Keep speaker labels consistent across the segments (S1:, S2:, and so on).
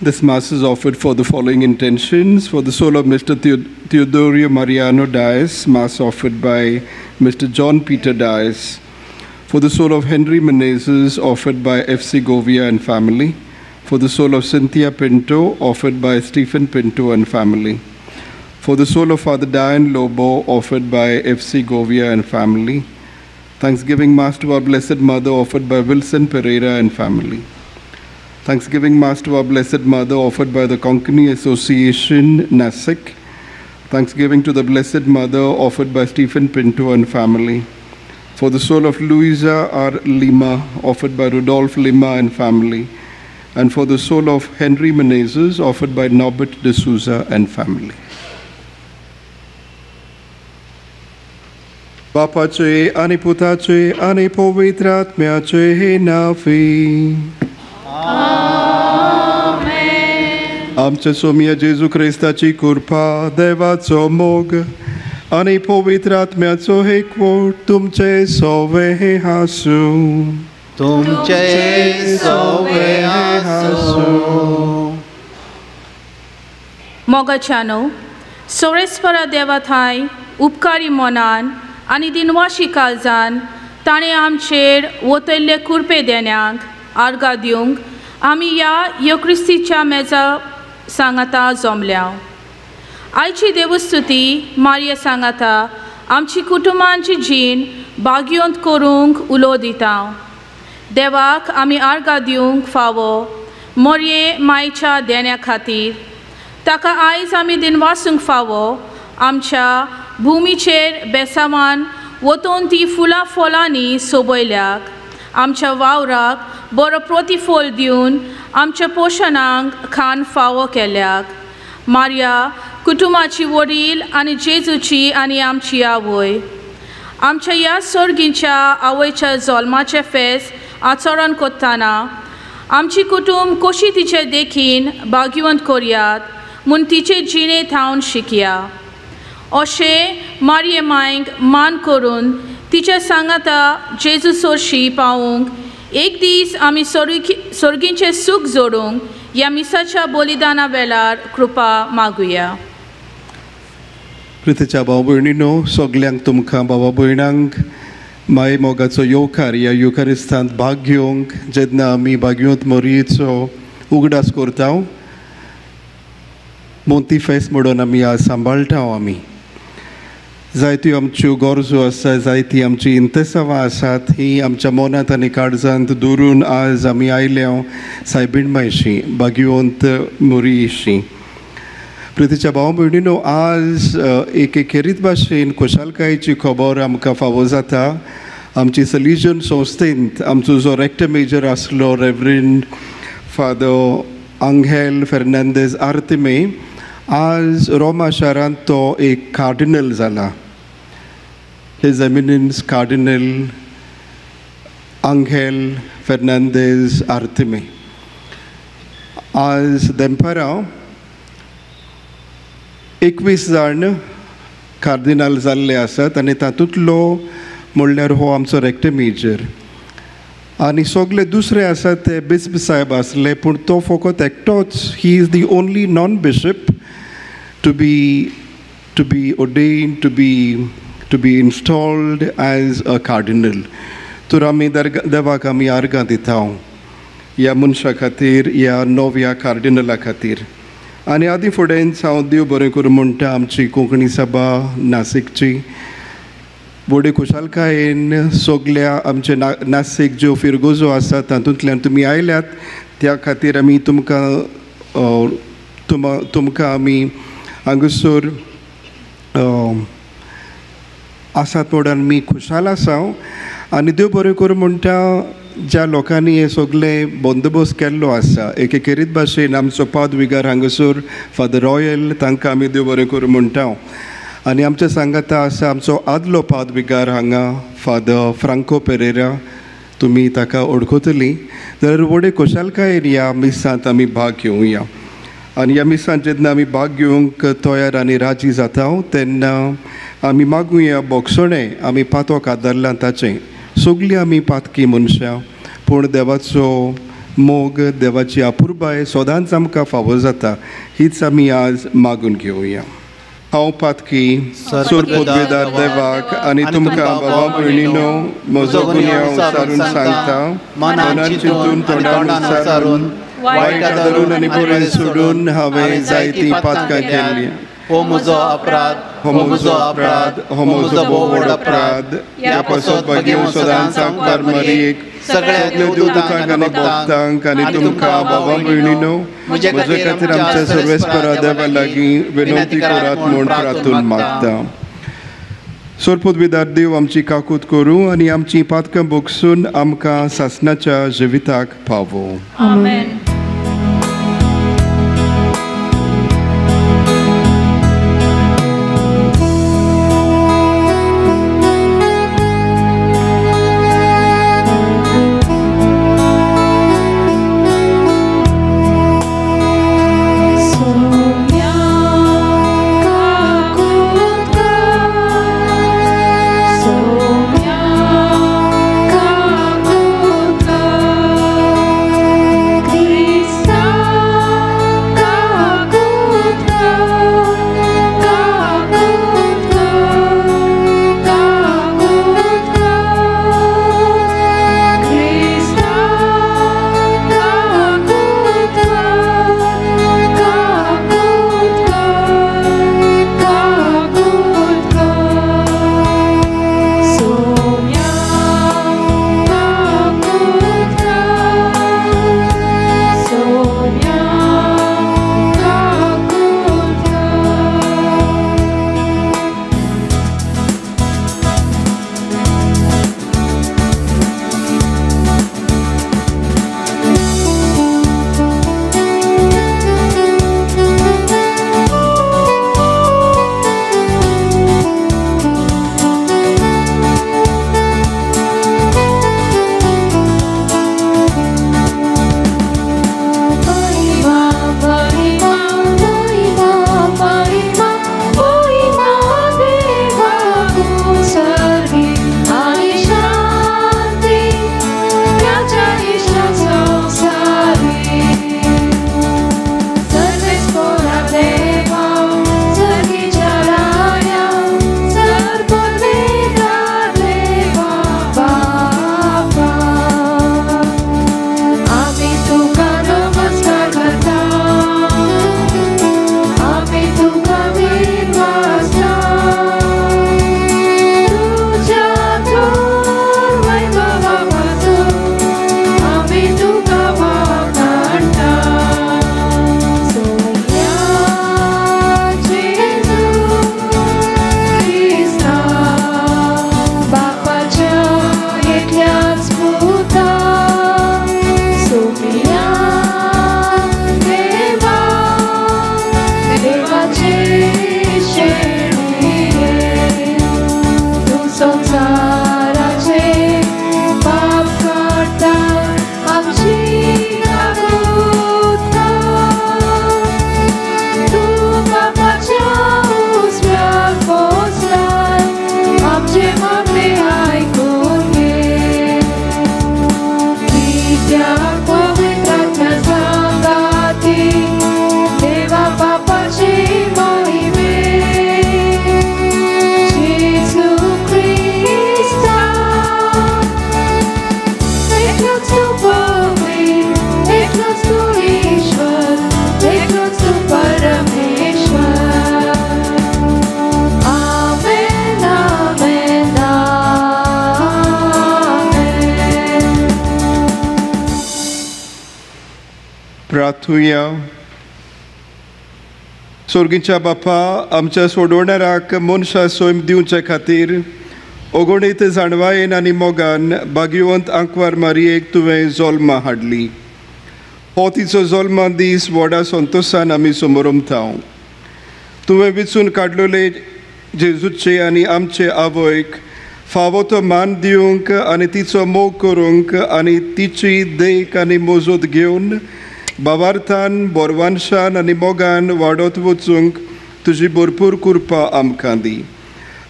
S1: This Mass is offered for the following intentions. For the soul of Mr. Teodorio Mariano Dias, Mass offered by Mr. John Peter Dias. For the soul of Henry Menezes, offered by F.C. Govia and family. For the soul of Cynthia Pinto, offered by Stephen Pinto and family. For the soul of Father Diane Lobo, offered by F.C. Govia and family. Thanksgiving Mass to Our Blessed Mother, offered by Wilson Pereira and family. Thanksgiving Mass to Our Blessed Mother, offered by the Konkani Association, Nasik. Thanksgiving to the Blessed Mother, offered by Stephen Pinto and family. For the soul of Luisa R. Lima, offered by Rudolph Lima and family. And for the soul of Henry Menezes, offered by Norbert de Souza and family. बापाचे आणि पुताचे आणि पवित्र आत्म्याचे नावे.
S2: आमेन.
S1: आमच्या सोम्या जेजू क्रिस्ताची कृपा, देवाचो मोग आणि पवित्र आत्म्याचो एकवट तुमचे सोवे आसूं.
S3: तुमचे सोवे आसूं.
S2: मोगाच्यानो सोरेस्परा देवा थांय उपकारी मनान आनी दिनवाशी काळजान ताणें आमचेर वतयल्ले कुरपे देण्यांक आर्गां दिवंक आमी ह्या योक्रिस्तीच्या मेजा सांगाता जमल्या. आयची देवस्तुती मार्या सांगाता आमची कुटुंबांची जीण भाग्यवंत करूंक उलो दिता. देवाक आमी आर्गां दिवंक फावो मोरये मायच्या देण्या खातीर. ताका आयज आमी दिनवासूंक फावो आमच्या भुमीचेर बेसावान वतून ती फुलां फळांनी सोबयल्याक, आमच्या वावराक बरो प्रतिफळ दिवन आमच्या पोशणांक खाण फावो केल्याक. मार्या कुटुंबाची वडील आनी जेजूची आनी आमची आवय, आमच्या ह्या सर्गीच्या आवयच्या जल्माचें फेस्त आचरण करतना आमची कुटुंब कशी तिचे देखीन भाग्यवंत करयात म्हूण तिचे जिणे थावन शिकया. अशें मारये मायक मान करून तिच्या सांगाता जेजू सोरशी पावूंक एक दीस आमी सर्गीचें सूख जोडूंक ह्या मिसाच्या बलिदाना वेळार कृपा मागुया.
S1: प्रितीच्या भाव भयणीनो, सगल्यांक तुमकां भावा भयणांक माय मोगाचो येवकार ह्या युखारिस्तांत भाग घेवंक. जेन्ना आमी भाग्यवंत मोरयेचो उगडास करता, मोंती फेस्त म्हणून आमी आज सांबाळटा. आमी जायत्यो आमच्यो गरजो आसा, जायती आमची इंतेसांवां आसात, ही आमच्या मनांत आनी काळजांत दवरून आज आमी आयल्या सायबीण मायशी भाग्यवंत मोरयेशी. प्रितीच्या भाव भयणीनो, आज एक खेरीत भाशेन खुशालकायेची खबर आमकां फावो जाता. आमची सलिजन संस्थेंत आमचो जो रेक्टर मेजर आसलो रेवरंड फादर आंगेल फेर्नांदेज आर्तिमे, आज रोमा शारांत तो एक कार्डिनल जाला. His Eminence Cardinal Angel Fernandez Artime. आज दनपारां 21 जाण कार्दिनाल जाल्ले आसात आनी तातूंतलो म्हणल्यार हो आमचो रेक्टर मेजर आनी सगळे दुसरे आसात ते बिस्प साहेब आसले, पूण तो फकत एकटोच. He is the only non bishop to be ordained, to be installed as a cardinal. तर आमी देवाक आमी आर्गां दिता ह्या मनशा खातीर, ह्या नव्या कार्डिनला खातीर. आनी आदी फुडेंच हांव देव बरें करूं म्हणटा आमची कोंकणी सभा नासिकची व्हडे खुशालकायेन सगल्या आमचे नासीक ज्यो फिरगोजो आसात तातूंतल्यान तुमी आयल्यात, त्या खातीर आमी तुमकां तुमकां आमी हांगासर आसात म्हणून आमी खुशाल आसा. आनी देव बरें करूं म्हणटा ज्या लोकांनी हे सगळें बंदोबस्त केल्लो आसा, एके खेरीत भाशेन आमचो पादविगार हांगासर फादर रॉयल, तांकां आमी देव बरें करूं म्हणटा. आनी आमच्या सांगाता आसा आमचो आदलो पादविगार हांगा फादर फ्रांको पेरेरा, तुमी ताका वळखतली. जाल्यार व्हडे खुशालकायेन ह्या मिसांत आमी भाग घेवया. आनी ह्या मिसांत जेन्ना आमी भाग घेवंक तयार आनी राजी जाता तेन्ना आमी मागुया बोगसणें आमी पातोक आदारलां ताचें. सगळीं आमी पातकी मनशां, पूण देवाचो मोग, देवाची अपुरबाय सदांच आमकां फावो जाता, हीच आमी आज मागून घेवया. हांव पातकी सोरपोदवेदार देवाक आनी तुमकां बाबा भयणीनो म्हजो गुन्यांव सारून सांगता, मनान चिंतून तोंडान उच्चारून वायट धरून आनी बरें सोडून हांवें जायतीं पातकां केल्लीं.
S3: हो म्हजो अपराध,
S1: हो म्हजो अपराध, हो म्हजो भोव व्हड अपराध. ह्या पासत भाग्य सदांच सामकार मारयेक, सगळ्या देवदूतांक आनी भक्तांक आनी तुमकां बाबा भयणीनो म्हजे खातीर आमच्या सर्वेस्परा देवा लागीं विनंती करात म्हूण प्रार्थून मागता. सोरपोदविदार देव आमची काकूत करूं आनी आमची पातकां भोगसून आमकां सासणाच्या जिविताक पावो.
S2: आमेन.
S1: सोर्गीच्या बापा, आमच्या सोडवणाराक मनशा सैम दिवचे खातीर अगणीत जाणवायेन आनी मोगान भाग्यवंत आंकवार मारयेक तुवें जल्मा हाडली. हो तिचो जल्मा दीस व्हडा संतोशान आमी समरमता. तुवें विचून काडलेले जेजूचे आनी आमचे आवयक फावो तो मान दिवंक आनी तिचो मोग करूंक आनी तिची देख आनी मोजूत घेवन बावार्थान बोरवानशान आनी मोगान वाडत वचूंक तुजी भरपूर कृपा आमकां दी.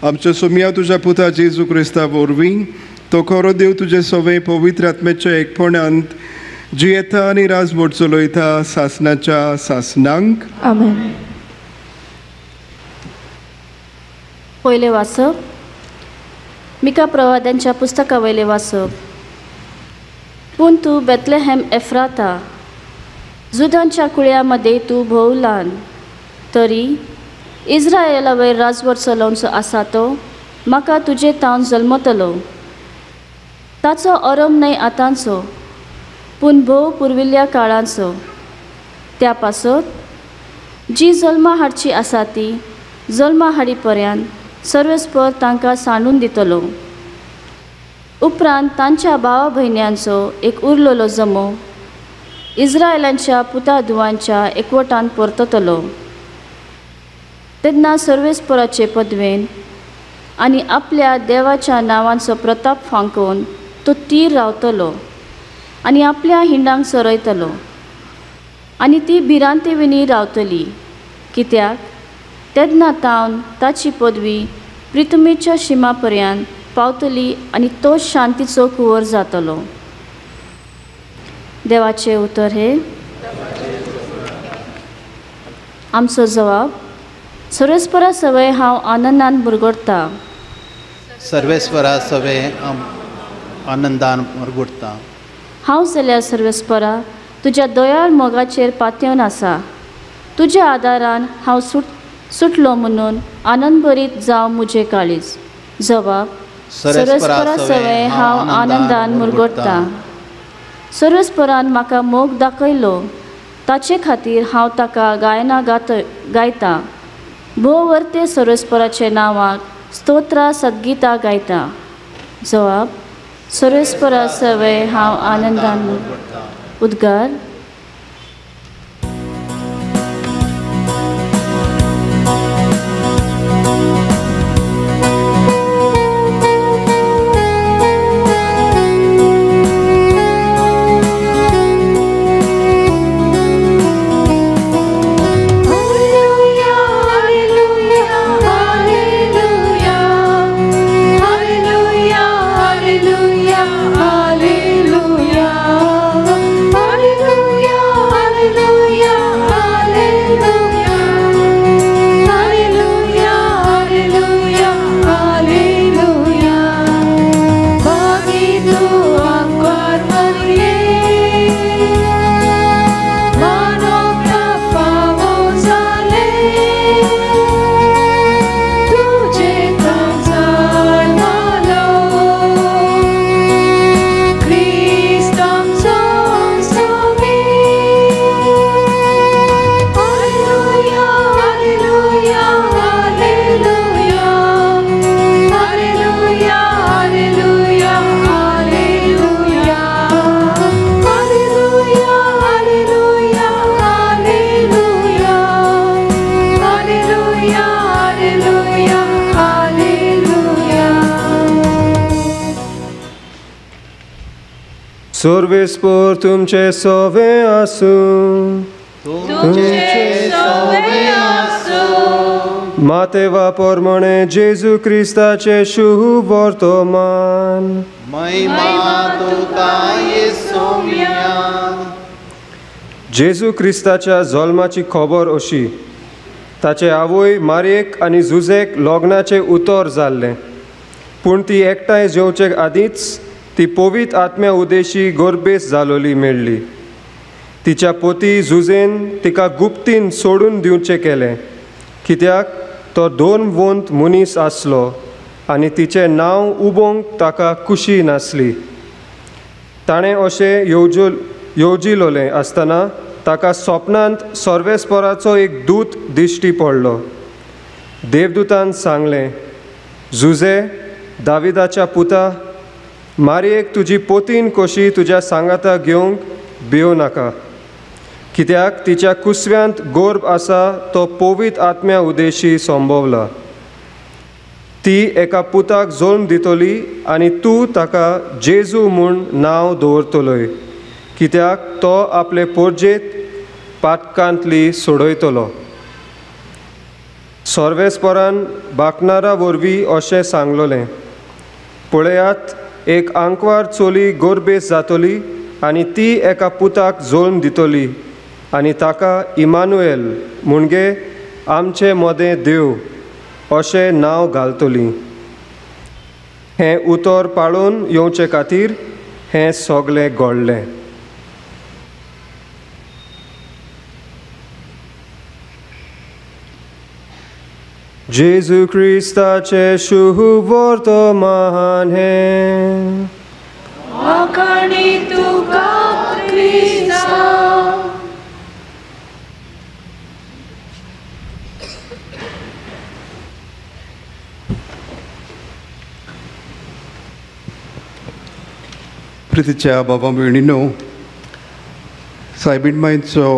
S1: आमच्या सोम्या तुज्या पुता जेजू क्रिस्ता वरवीं तो खरो देव तुजे सवे पवित्र आत्म्याच्या एकपणांत जियेता आनी राजवट चलयता सासनाच्या सासनांक.
S4: आमेन.
S5: पयलें वाचप मिका प्रवाद्यांच्या पुस्तका वयलें वाचप. पूण तूं बेतलेहॅम एफ्राता, जुदांच्या कुळया मदें तूं भोव ल्हान, तरी इस्रायला वयर राजवट चलोवचो आसा तो म्हाका तुजे तावन जल्मतलो. ताचो अरम न्हय आतांचो, पूण भोव पुर्विल्ल्या काळांचो. त्या पासत जी जल्मा हाडची आसा ती जल्मा हाडी पर्यंत सर्वेस्पर तांकां सांडून दितलो. उपरांत तांच्या भावा भयण्यांचो एक उरलेलो जमो इस्रायलांच्या पुता धुवांच्या एकवटान परततलो. तेन्ना सर्वेस्पराचे पदवेन आनी आपल्या देवाच्या नांवांचो प्रताप फांकोवन तो तीर रावतलो आनी आपल्या हिंडांक चरयतलो आनी ती भिरांते विणी रावतली. कित्याक तेन्ना तावन ताची पदवी प्रितमेच्या शिमा पर्यंत पावतली आनी तो शांतीचो कुंवर जातलो. देवाचें उतर हे. आमचो जवाब. सर्वेस्परा सवय हांव आनंदान मुरगुडटा.
S3: सर्वेस्परा सवय आनंदान मुरगुडटा.
S5: हांव जाल्यार सर्वेस्परा तुज्या दयाळ मोगाचेर पातयेवन आसा. तुज्या आदारान हांव सुटलो म्हणून आनंदभरीत जावं म्हजें काळीज. जवाब. सर्वेस्परा सवय हांव आनंदान मुरगुडटा. सर्वेस्परान म्हाका मोग दाखयलो, ताचे खातीर हांव ताका गायना गायता. भोव वर्ते सर्वेस्पराचे नांवाक स्तोत्रां सद्गीतां गायता. जवाब. सर्वेस्परा सवय हांव आनंदान मुरगुडटा. उद्गार.
S6: सर्वेस्पर तुमचे सवे आसूं.
S2: तुमचे सवे आसूं.
S6: मातेवा परमणे जेजू क्रिस्ताचे शुभ वर्तमान.
S3: महिमा तुका येसुम्या.
S6: जेजू क्रिस्ताच्या जल्माची खबर अशी. ताचे आवय मारयेक आनी जुजेक लग्नाचें उतर जाल्लें, पूण ती एकठांय जेवचे आदींच ती पवित्र आत्म्या उदेशी गर्भेस जालोली मेळ्ळी. तिच्या पोती जुजेन तिका गुप्तीन सोडून दिवचें केलें, कित्याक तो धर्मवंत मनीस आसलो आनी तिचें नांव उबोवंक ताका खुशी नासली. ताणें अशें येवजिलोलें आसतना ताका सपनांत सर्वेस्पराचो एक दूत दिश्टी पडलो. देवदूतान सांगलें, जुजे दाविदाच्या पुता, मारयेक तुजी पोतीन कशी तुज्या सांगाता घेवंक भिवं नाका, कित्याक तिच्या कुसव्यांत गर्भ आसा तो पवित्र आत्म्या उदेशी संभवला. ती एका पुताक जल्म दितली आनी तूं ताका जेजू म्हूण नांव दवरतलोय, कित्याक तो आपले पोरजेत पातकांतली सोडयतलो. सर्वेस्परान बाकनारा वरवीं अशें सांगलोलें, पळयात एक आंकवार चली गर्भेस जातली आनी ती एका पुताक जल्म दितली आनी ताका इमानुएल म्हणजे आमचे मदें देव अशें नांव घालतली. हें उतर पाळून येवचे खातीर हें सगळें घडलें. जेजू क्रिस्ताचें शुभवर्तमान हें.
S4: आकाणी तुका क्रिस्ता.
S1: प्रितीच्या बाबा भयणीनो, सायबीण मांयचो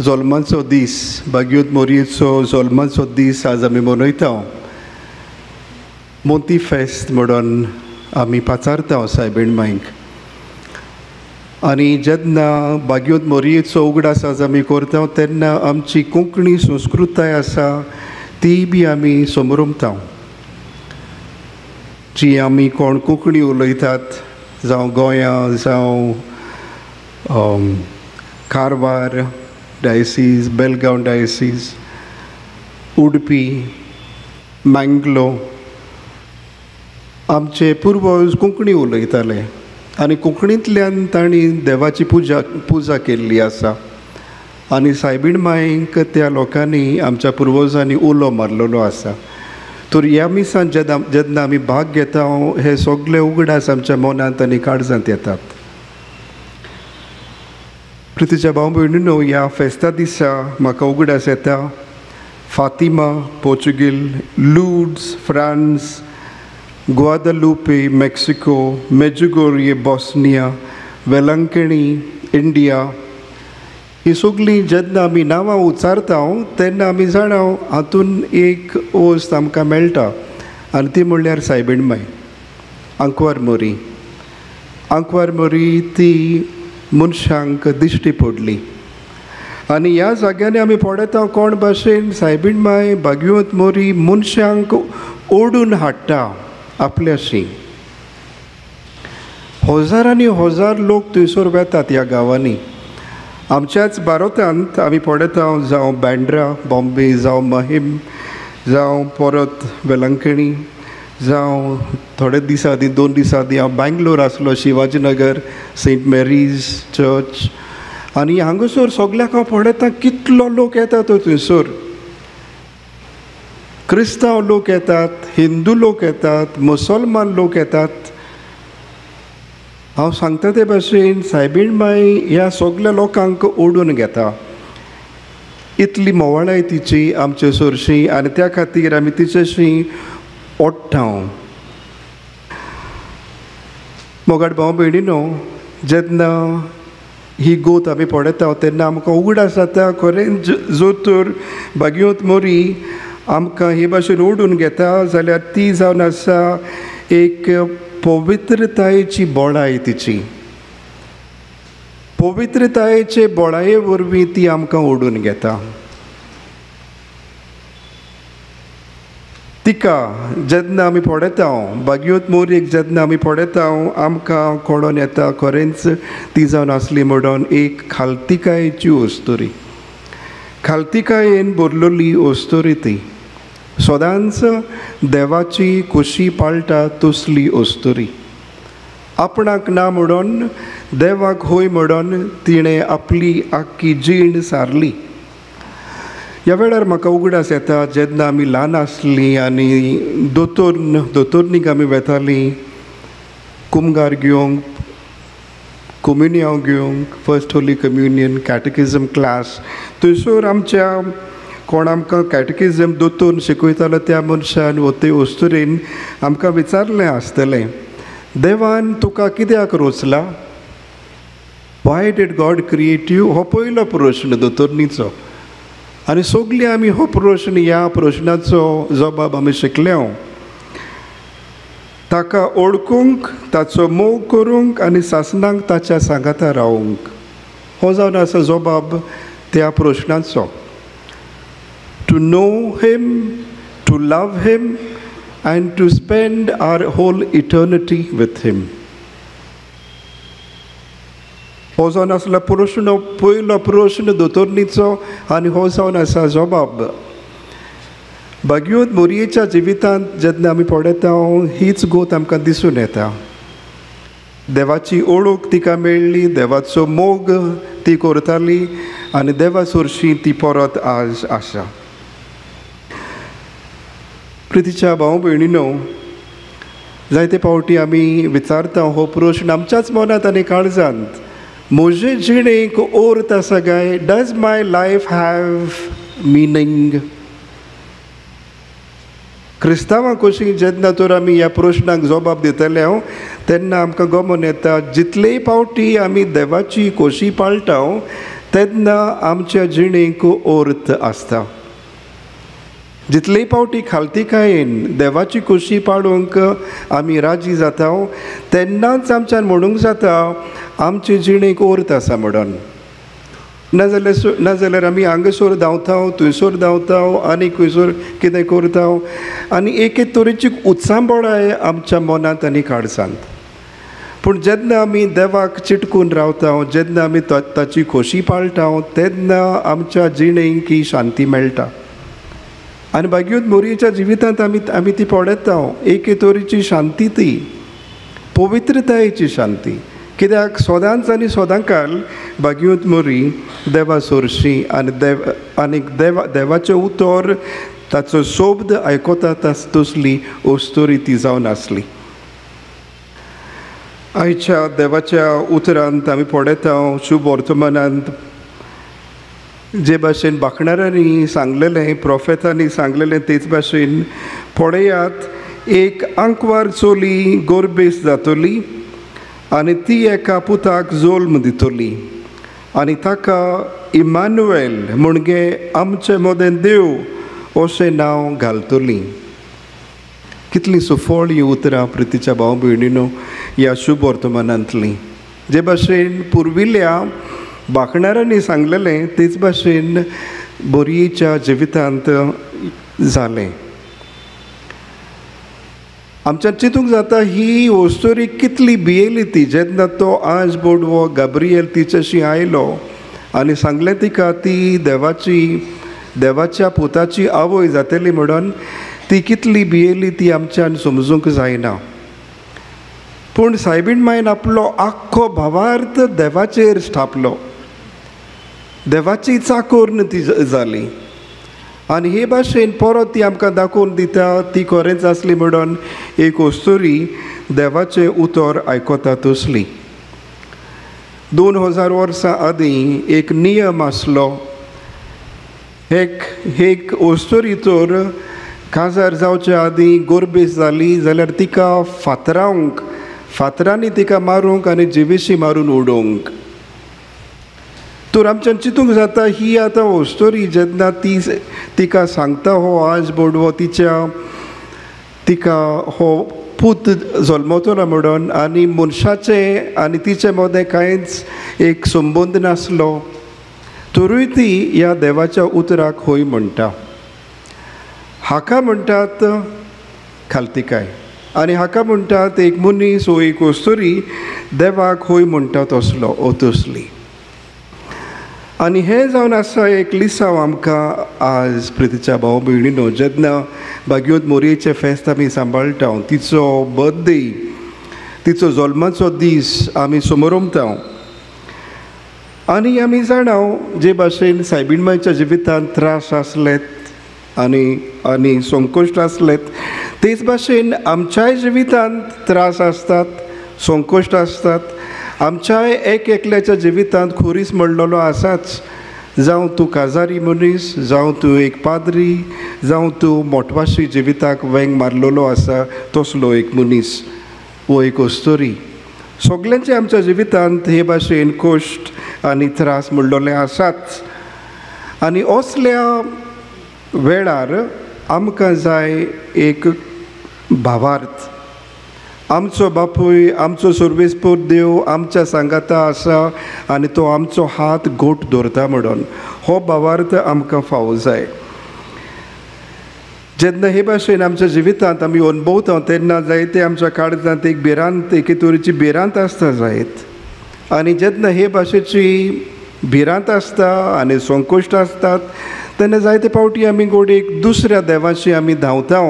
S1: जल्माचो दीस, भाग्योत मोरयेचो जल्माचो दीस आज आमी मनयता. मोती फेस्त म्हणून आमी पाचारता सायबीण मांयक. आनी जेन्ना भाग्योत मोरयेचो उगडास आज आमी करता तेन्ना आमची कोंकणी संस्कृताय आसा ती बी आमी समरमता. जी आमी कोण कोंकणी उलयतात, जावं गोंया, जावं कारवार डायसीज, बेलगांव डायसीज, उडपी, मँगलो, आमचे पुर्वज कोंकणी उलयताले आनी कोंकणींतल्यान तांणी देवाची पुजा केल्ली आसा. आनी सायबीण मांयक त्या लोकांनी, आमच्या पुर्वजांनी उलो मारलेलो आसा. तर ह्या मिसान जेन्ना आमी भाग घेता हे सगळे उगडास आमच्या मनांत आनी काळजांत येतात. प्रितीच्या भाव भयणीनो, ह्या फेस्ता दिसा म्हाका उगडास येता Fatima Portugal, Lourdes France, Guadalupe Mexico, Medjugorje Bosnia, Velankanni India, ही सगळीं जेन्ना आमी नांवां उच्चारता तेन्ना आमी जाणा हातून एक वस्त आमकां मेळटा आनी ती म्हणल्यार सायबीण माय आंकवार मोरी. आंकवार मोरी ती मनशांक दिश्टी पडली आनी ह्या जाग्यांनी आमी पळयता कोण भाशेन सायबीण माय भाग्यवंत मोरी मनशांक ओडून हाडटा आपल्याशी. हजारांनी हजार लोक थंयसर वेतात ह्या गांवांनी. आमच्याच भारतांत आमी पळयता, जावं बँड्रा बॉम्बे, जावं माहीम, जावं परत वेलंकणी, जावं थोडे दिसां आदीं, 2 दिसां आदीं हांव बेंगलोर आसलो, शिवाजीनगर सेंट मेरीज चर्च, आनी हांगासर सगल्याक हांव पळयता कितलो लोक येता तो थंयसर. क्रिस्तांव लोक येतात, हिंदू लोक येतात, मुसलमान लोक येतात. हांव सांगता ते भाशेन सायबीण माय ह्या सगल्या लोकांक ओडून घेता. इतली मोवाळाय तिची आमचे सरशी आनी त्या खातीर आमी तिचेशी ओडटा. मोगाड भाव भयणीनो, जेन्ना ही गोत आमी पळयता तेन्ना आमकां उगडास जाता खरेंच जर तर भाग्यवंत मोरी आमकां हे भाशेन ओडून घेता जाल्यार ती जावन आसा एक पवित्रतायेची बळाय. तिची पवित्रतायेचे बळाये वरवीं ती आमकां ओडून घेता. तिका जेन्ना आमी पळयता, भाग्यवंत मोरयेक जेन्ना आमी पळयता आमकां कळोन येता खरेंच ती जावन आसली म्हणून एक खालतिकायेची अस्तुरी, खालतिकायेन भरलेली अस्तुरी. ती सदांच देवाची खोशी पाळटा तसली अस्तुरी. आपणाक ना म्हणून देवाक होय म्हणून तिणें आपली आख्खी जीण सारली. ह्या वेळार म्हाका उगडास येता जेन्ना आमी ल्हान आसलीं आनी दोतोरनीक आमी वेतालीं कुमगार घेवंक, कोम्युनियांव घेवंक, first holy communion, catechism class. थंयसर आमच्या कोण आमकां कॅटेकिजम दोतोर शिकयतालो त्या मनशान वो ते अस्तुरेन आमकां विचारलें आसतलें, देवान तुका कित्याक रोचला? Why did God create you? हो पयलो प्रश्न दोतोरनीचो. आनी सगळीं आमी हो प्रश्न, ह्या प्रश्नाचो जबाब आमी शिकले. ताका ओळखूंक, ताचो मोग करूंक आनी सासणाक ताच्या सांगाता रावूंक, हो जावन आसा जबाब त्या प्रश्नाचो. To know him, to love him and to spend our whole eternity with him. हो जावन आसलो प्रश्न, पयलो प्रश्न दोतोरणीचो आनी हो जावन आसा जबाब. भाग्योत मोरयेच्या जिवितांत जेन्ना आमी पळयता हीच गोत आमकां दिसून येता. देवाची ओळख तिका मेळ्ळी, देवाचो मोग ती करताली आनी देवा सरशी ती परत आज आसा. प्रितीच्या भाव भयणीनो, जायते फावटी आमी विचारता हो प्रश्न आमच्याच मनांत आनी काळजांत, म्हजे जिणेक अर्थ आसा काय? Does my life have meaning? क्रिस्तांवां कशीं जेन्ना तर आमी ह्या प्रश्नाक जबाब दितले हांव तेन्ना आमकां गमन येता, जितलेय फावटी आमी देवाची खोशी पाळटा तेन्ना आमच्या जिणेक अर्थ आसता. जितलेय फावटी खालतीकायेन देवाची खोशी पाळूंक आमी राजी जाता तेन्नाच आमच्यान म्हणूंक जाता आमचे जिणेक अर्थ आसा म्हणून. नाजाल्यार आमी हांगासर धांवता, थंयसर धांवता आनी खंयसर कितें करता आनी एके तरेची उत्सांबळाय आमच्या मनांत आनी काळजांत. पूण जेन्ना आमी देवाक चिटकून रावता, जेन्ना आमी ताची खोशी पाळटा तेन्ना आमच्या जिणेक ही शांती मेळटा. आनी भाग्योत मोरयेच्या जिवितांत आमी ती पळयता, एके तरेची शांती, ती पवित्रतायेची शांती. कित्याक सदांच आनी सदांकाल भाग्योत मोरी देवा सोरशी आनी देव आनी देवाचें उतर ताचो शब्द आयकता तसली अस्तोरी ती जावन आसली. आयच्या देवाच्या उतरांत आमी पळयता शुभ वर्तमानांत जे भाशेन बाखणारांनी सांगलेलें, प्रोफेतांनी सांगलेलें तेच भाशेन पळयात, एक आंकवार चली गोरबेस जातली आनी ती एका पुताक जल्म दितली आनी ताका इमानुएल म्हणजे आमचे मदें देव अशें नांव घालतली. कितलीं सुफळ ही उतरां प्रितीच्या भाव भयणीनो ह्या शुभ वर्तमानांतलीं. जे भाशेन पुर्विल्ल्या बाखणारांनी सांगलेलें तेच भाशेन बोरयेच्या जिवितांत जालें. आमच्या चिंतूंक जाता ही वस्तोरी कितली भियेली ती जेन्ना तो आज बोडवो गाब्रियल तिच्याशी आयलो आनी सांगलें तिका ती देवाच्या पुताची आवय जातली म्हणून ती कितली भियेली ती आमच्यान समजूंक जायना. पूण सायबीण मायन आपलो आख्खो भावार्थ देवाचेर स्थापलो, देवाची चाकोर ती जाली आनी हे भाशेन परत ती आमकां दाखोवन दिता ती खरेंच आसली म्हणून एक अस्तोरी देवाचें उतर आयकता तसली. 2000 वर्सां आदीं एक नियम आसलो, एक अस्तोरी तर काजार जावचे आदीं गोरबेस जाली जाल्यार तिका फातरावंक, फातरांनी तिका मारूंक आनी जिवेशी मारून उडोवंक. तर आमच्यान चिंतूंक जाता ही आतां अस्तोरी जेन्ना ती तिका सांगता हो आज बोडवो तिका हो पूत जल्मतलो म्हणून आनी मनशाचे आनी तिचे मदें कांयच एक संबंद नासलो तरूय ती ह्या देवाच्या उतराक होय म्हणटा. हाका म्हणटात खालतीकाय आनी हाका म्हणटात एक मनीस वो एक अस्तोरी देवाक होय म्हणटा तसलो ओ तसली. आनी हें जावन आसा एक लिसांव आमकां आज प्रितीच्या भाव भयणीनो, जेन्ना भाग्योत मोरयेचें फेस्त आमी सांबाळटा, तिचो बर्थडे, तिचो जल्माचो दीस आमी समरमता आनी आमी जाणा जे भाशेन सायबीण मायच्या जिवितांत त्रास आसलेत आनी संकश्ट आसलेत तेच भाशेन आमच्याय जिवितांत त्रास आसतात, संकश्ट आसतात. आमच्याय एक एकल्याच्या जिवितांत खुरीस म्हणलेलो आसाच, जावं तूं काजारी मनीस, जावं तूं एक पाद्री, जावं तूं मोटवाशी जिविताक वेंग मारलेलो आसा तसलो एक मनीस वो एक अस्तोरी. सगल्यांचे आमच्या जिवितांत हे भाशेन कश्ट आनी त्रास म्हणलेले आसाच आनी असल्या वेळार आमकां जाय एक भावार्थ. आमचो बापूय, आमचो सर्वेस्पोर देव आमच्या सांगाता आसा आनी तो आमचो हात घोट दवरता म्हणून हो भावार्थ आमकां फावो जाय. जेन्ना हे भाशेन आमच्या जिवितांत आमी अणभवता तेन्ना जायते आमच्या काळजांत एक भिरांत, एके तरेची भिरांत आसता जायत. आनी जेन्ना हे भाशेची भिरांत आसता आनी संकोश्ट आसतात तेन्ना जायते फावटी आमी गोडेक दुसऱ्या देवाशी आमी धांवता.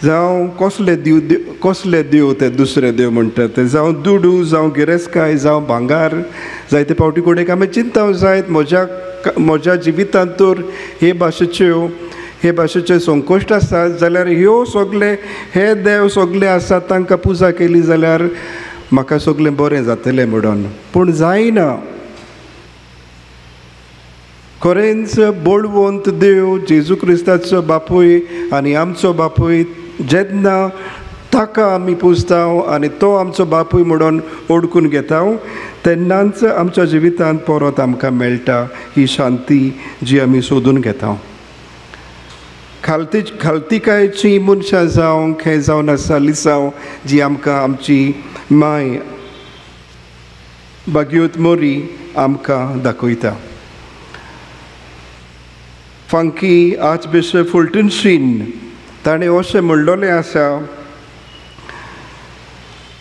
S1: जावं कसले देव, कसले देव ते दुसरे देव म्हणटात ते, जावं दुडू, जावं गिरेस्तकाय, जावं भांगार. जायते फावटी गोडेक आमी चिंता जायत म्हज्या म्हज्या जिवितांत तर हे भाशेच्यो हे भाशेचे संकोश्ट आसात जाल्यार ह्यो सगळे हे देव सगळे आसात तांकां पुजा केली जाल्यार म्हाका सगळें बरें जातलें म्हणून. पूण जायना. खरेंच बळवंत देव जेजू क्रिस्ताचो बापूय आनी आमचो बापूय जेन्ना ताका आमी पुजता आनी तो आमचो बापूय म्हणून ओळखून घेता तेन्नाच आमच्या जिवितांत परत आमकां मेळटा ही शांती जी आमी सोदून घेता. खालती खालतिकायची मनशां जावंक हें जावन आसा लिसांव जी आमकां आमची माय बागयोत मोरी आमकां दाखयता. फांकी आर्चबिशप फुलटन शीन ताणें अशें म्हणलेलें आसा,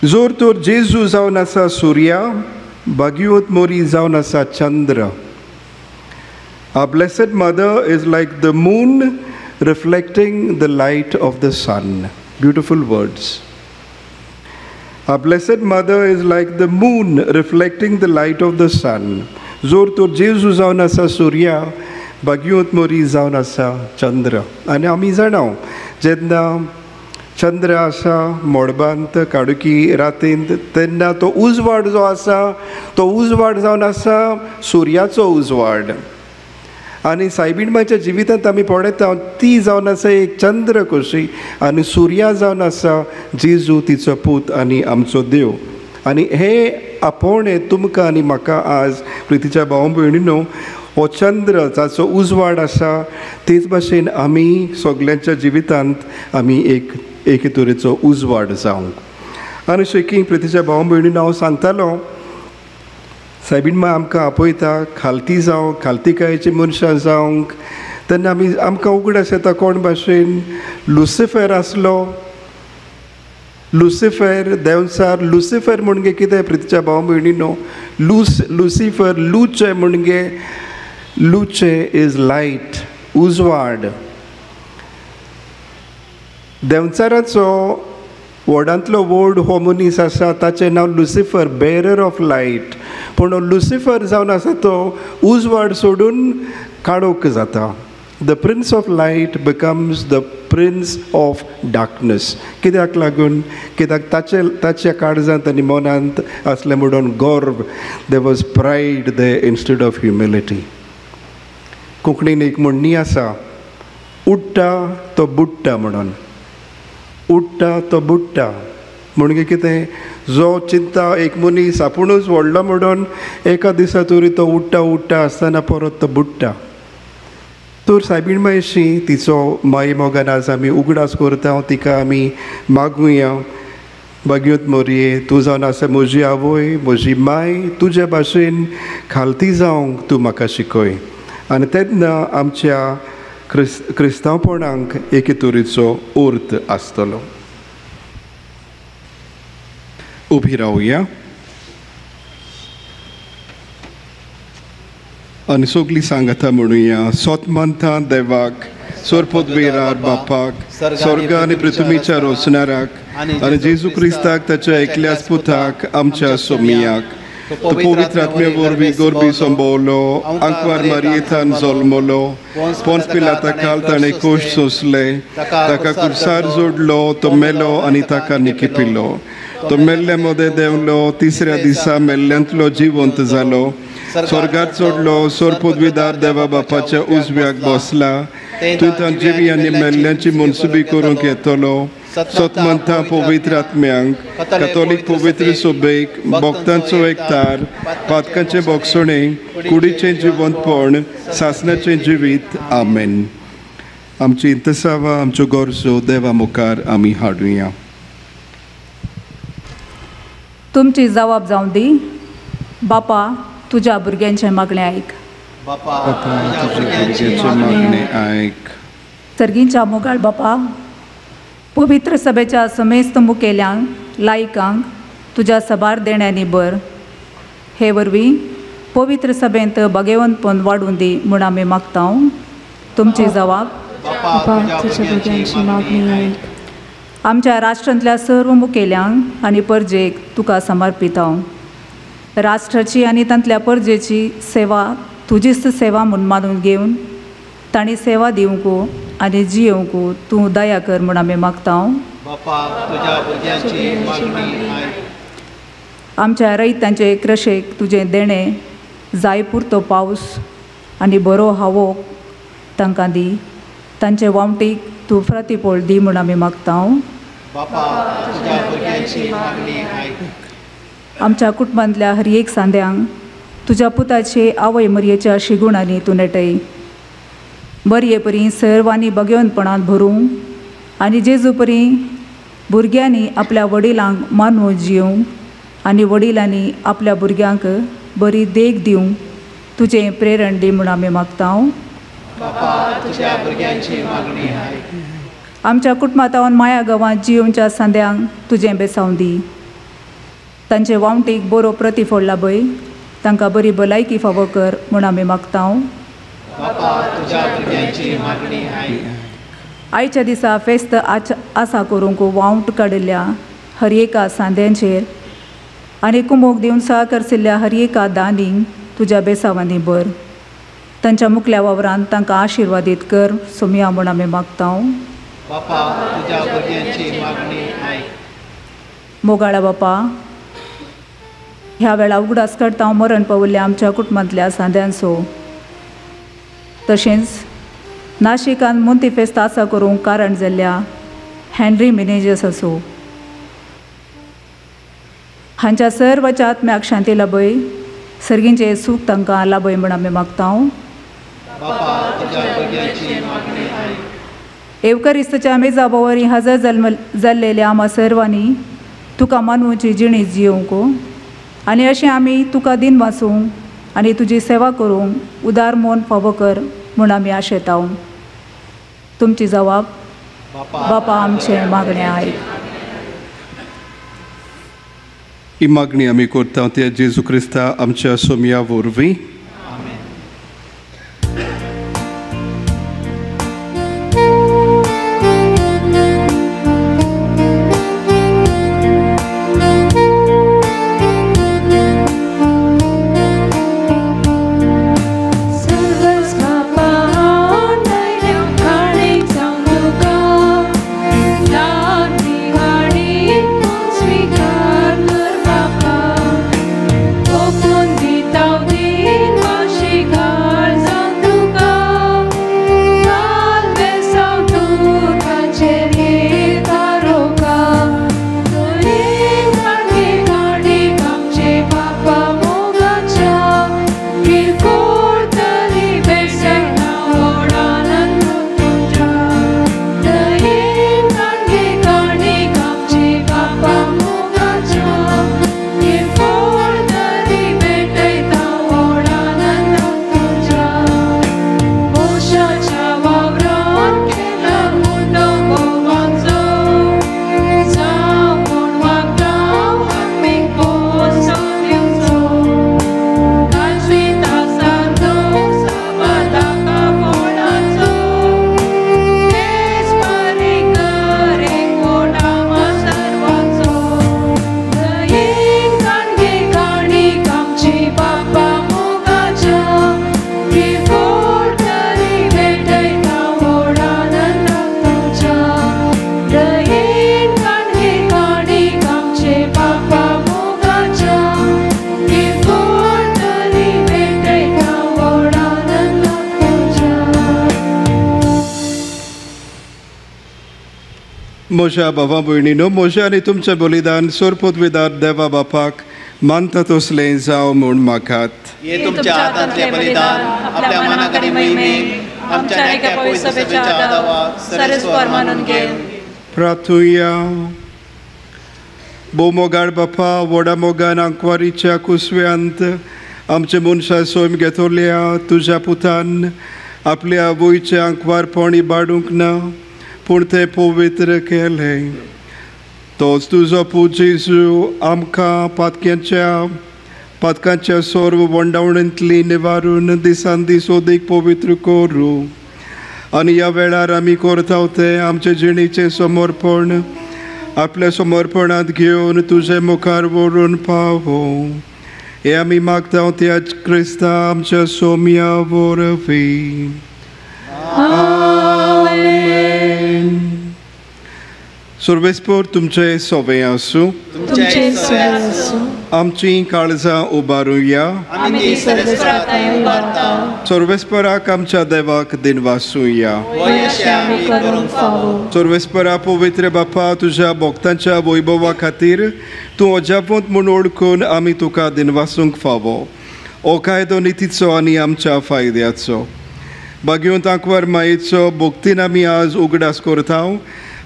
S1: जोर तर जेजू जावन आसा सुर्या, बागयोत मोरी जावन आसा चंद्र. Our blessed mother is like the moon reflecting the light of the sun. Beautiful words. Our blessed mother is like the moon reflecting the light of the sun. जोर तर जेजू जावन आसा सुर्या, बागयोत मोरी जावन आसा चंद्र. आनी आमी जाणा जेन्ना चंद्र आसा मळबांत काडुकी रातींत तेन्ना तो उजवाड जो आसा तो उजवाड जावन आसा सुर्याचो उजवाड. आनी सायबीण मायच्या जिवितांत आमी पळयता ती जावन आसा एक चंद्र कशी आनी सुर्या जावन आसा जेजू तिचो पूत आनी आमचो देव. आनी हे आपोवणें तुमकां आनी म्हाका आज प्रितीच्या भाव भयणीनो हो चंद्र जाचो उजवाड आसा तेच भाशेन आमी सगल्यांच्या जिवितांत आमी एक एके तरेचो उजवाड जावंक. आनी शेकी प्रितीच्या भाव भयणीनो हांव सांगतालो सायबीण माय आमकां आपयता खालती जावंक, खालतिकायेची मनशां जावंक. तेन्ना आमी आमकां उगडास येता कोण भाशेन लुसिफर आसलो. लुसिफर देंवचार, लुसिफर म्हणजे कितें प्रितीच्या भाव भयणीनो? लुसिफर लुचे म्हणजे लुचे is light, उजवाड. देंवचाराचो व्हडांतलो व्हड हो मनीस आसा ताचें नांव लुसिफर, बेरर ऑफ लायट. पूण लुसिफर जावन आसा तो उजवाड सोडून काळोख जाता. The prince of light becomes the prince of darkness. कित्याक लागून? कित्याक ताचे ताच्या काळजांत आनी मनांत आसलें म्हणून गर्व. There was pride there instead of humility. कोंकणीन एक म्हणणी आसा, उडटा तो बुडटा म्हणून. उडटा तो बुडटा म्हणजे कितें? जो चिंता एक मनीस आपुणूच व्हडलो म्हणून एका दिसा तरी तो उडटा उडटा आसतना परत तो बुडटा. तर सायबीण मायशी तिचो माई मोगान आज आमी उगडास करता, तिका आमी मागुया, बागयोत मोरये तूं जावन आसा म्हजी आवय, म्हजी माय, तुजे भाशेन खालती जावंक तूं म्हाका शिकय. आनी तेन्ना आमच्या क्रिस्तांवपणाक एके तरेचो अर्थ आसतलो. उबी रावया आनी सगळीं सांगाता म्हणुया. सोत मानता देवाक, सोरपोतवेरार बापाक, स्वर्ग आनी पृथ्वीच्या रोचणाराक आनी जेजू क्रिस्ताक ताच्या एकल्याच पुताक आमच्या सोमियाक, तो पवित्र आत्म्या वरवीं गोरबी संभवलो, आंकवार मारयेथान जल्मलो, पोंस पिलाता खाल ताणें कोश सोंसले, ताका कुर्सार जोडलो, तो मेलो आनी ताका निकिपिलो, तो मेल्ल्या मदें देंवलो, तिसऱ्या दिसा मेल्ल्यांतलो जिवंत जालो, स्वर्गार चडलो, सोरपोतविदार देवा बापाच्या उजव्याक बसला, थंय तांची आनी मेल्ल्यांची मनसुबी करूंक येतलो. सतमंथा पवित्र आत्म्यांक, कॅथोलीक पवित्र सभेक, भक्तांचो एकतार, पातकांचें भोगसणें, कुडीचें जिवंतपण, सासणाचें जिवीत. आमेन. आमची इंतसावां, आमच्यो गरजो देवा मुखार आमी हाडुया.
S7: तुमची जबाब जावं दी बापा, तुज्या भुरग्यांचें मागणें आयक.
S1: बापा तुज्या भुरग्यांचें मागणें आयक.
S7: सर्गींच्या मोगाळ बापा, पवित्र सभेच्या समेस्त मुखेल्यांक, लायकांक तुज्या सबार देण्यांनी भर. हे वरवीं पवित्र सभेंत भागेवंतपण वाडून दी म्हूण आमी मागता. तुमची जवाब. आमच्या राष्ट्रांतल्या सर्व मुखेल्यांक आनी परजेक तुका समर्पिता. राष्ट्राची आनी तांतल्या परजेची सेवा तुजीच सेवा म्हूण मानून घेवन तांणी सेवा दिवंक आनी जियोवंक तूं दया कर म्हूण आमी मागता. आमच्या रयतांचे क्रशेक तुजें देणें जाय पुरतो पावस आनी बरो हावो तांकां दी. तांचे वावटीक तूं प्रतिफळ दी म्हूण आमी मागता. आमच्या कुटुंबांतल्या हर एक सांद्यांक तुज्या पुताचे आवय मरयेच्या शिगुणांनी तूं नेटय. बरये परी सर्वांनी भगवंतपणांत भरूंक आनी जेजू परी भुरग्यांनी आपल्या वडिलांक मानून जिवंक आनी वडिलांनी आपल्या भुरग्यांक बरी देख दिवंक तुजें प्रेरण दी म्हूण आमी मागता. आमच्या कुटुंबांत माया गांवांत जियोवच्या सांद्यांक तुजें बेसांव दी. तांचे वावटीक बरो प्रतिफळ लाभय. तांकां बरी भलायकी फावो कर म्हूण आमी मागता. आयच्या दिसा फेस्त आसा करूंक वावट काडिल्ल्या हर एका सांद्यांचेर आनी कुमोक दिवन सहकरसिल्ल्या हर एका दानींक तुज्या बेसावांनी भर. तांच्या मुखल्या वावरान तांकां आशिर्वादीत कर सोमया म्हूण आमी मागता. मोगाळा बापा, ह्या वेळा उगडास करता मरण पाविल्ल्या आमच्या कुटुंबांतल्या सांद्यांचो, तशेंच नाशिकान मोंती फेस्त आसा करूंक कारण जाल्ल्या हेनरी मिनेजस आसो. हांच्या सर्वाच्या आत्म्याक शांती लाभय, सर्गींचें सूख तांकां लाभय म्हूण आमी मागता. एवकरिस्तच्या मेजा बोवरी हजर जल्म जाल्लेल्या आमा सर्वांनी तुका मानवची जिणी जियोवंक आनी अशें आमी तुका दिन वाचूंक आनी तुजी सेवा करूंक उदार मन फावो कर म्हूण आमी आशेता. तुमची जवाब. बापा आमचें मागणें आयक.
S1: ही मागणी आमी करता त्या जेजू क्रिस्ता आमच्या सोमया वरवीं. म्हज्या भावा भयणीनो, म्हज्या आनी तुमचें बलिदान सोरपोतविदार देवा बापाक मानता तसलें जावं म्हूण मागात.
S3: हे तुमच्या हातांतलें बलिदान आपल्या मनाक आनी महिमेक आमच्या एका पवित्र सभेच्या आदावाक सरेस्वर मानून घेवन
S1: प्रार्थुया. भोव बापा, व्हडा मोगान आंकवारीच्या कुसव्यांत आमचे मनशां सैम घेतल्या तुज्या पुतान आपल्या आवयचें आंकवारपण इबाडूंक ना, पूण तें पवित्र केलें. तोच तुजो पूत जेजू आमकां पातकांच्या सर्व वंडावणींतली निवारून दिसान दीस ओदीक पवित्र करूं आनी ह्या वेळार आमी करता तें आमचे जिणेचें समर्पण आपल्या समर्पणांत घेवन तुजे मुखार व्हरून पावो. हे आमी मागता त्या क्रिस्ता आमच्या सोम्या वरवीं. आमेन. सर्वेस्पर तुमचे सोवे आसूं. आमची काळजां उबारुया. सर्वेस्पराक आमच्या देवाक दिनवासुया. सर्वेस्परा पवित्र बापा, तुज्या भक्तांच्या वैभवा खातीर तूं अजापवंत म्हूण ओळखून आमी तुका दिनवासूंक फावो. हो कायदो नितीचो आनी आमच्या फायद्याचो. भाग्यवंत आंकवार मायेचो भक्तीन आमी आज उगडास करता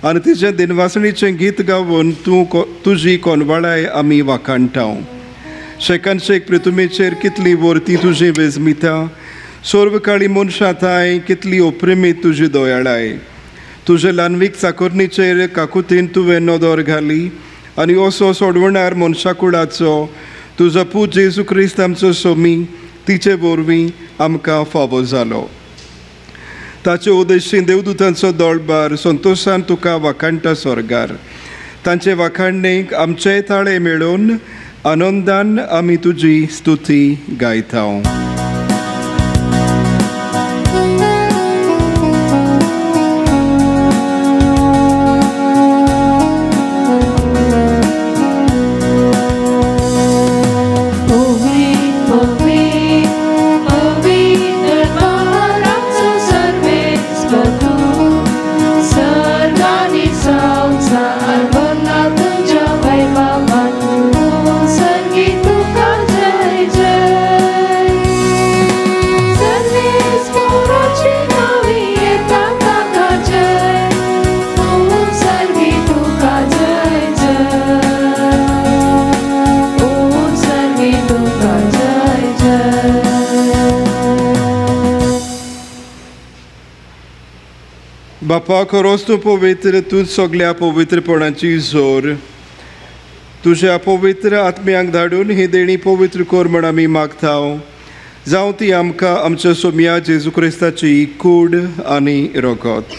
S1: आनी तिजें दिनवासणीचें गीत गावन तूं तुजी कोनवाळाय आमी वाखाणटा. शेकान शेक पृथुमेचेर कितली वर्ती तुजी वेजमिता, सर्व काळी मनशां थांय कितली ओप्रेमीत तुजी दयाळाय. तुजे ल्हानवीक चाकोरणीचेर काकुतीन तुवें नदर घाली आनी असो सोडवणार मनशा कुळाचो तुजो पूत जेजू क्रिस्त आमचो सोमी तिचे वरवीं आमकां फावो जालो. ताचे उद्देशीन देवदूतांचो दोळबार संतोशान तुका वाखाणटा स्वर्गार. तांचे वाखाणणेक आमचेय ताळे मेळोवन आनंदान आमी तुजी स्तुती गायता. बापा, खरोच तूं पवित्र, तूं सगल्या पवित्रपणाची जोर. तुज्या पवित्र आत्म्यांक धाडून ही देणी पवित्र कर म्हण आमी मागता. जावं ती आमकां आमच्या सोम्या जेजू क्रिस्ताची कूड आनी रगत.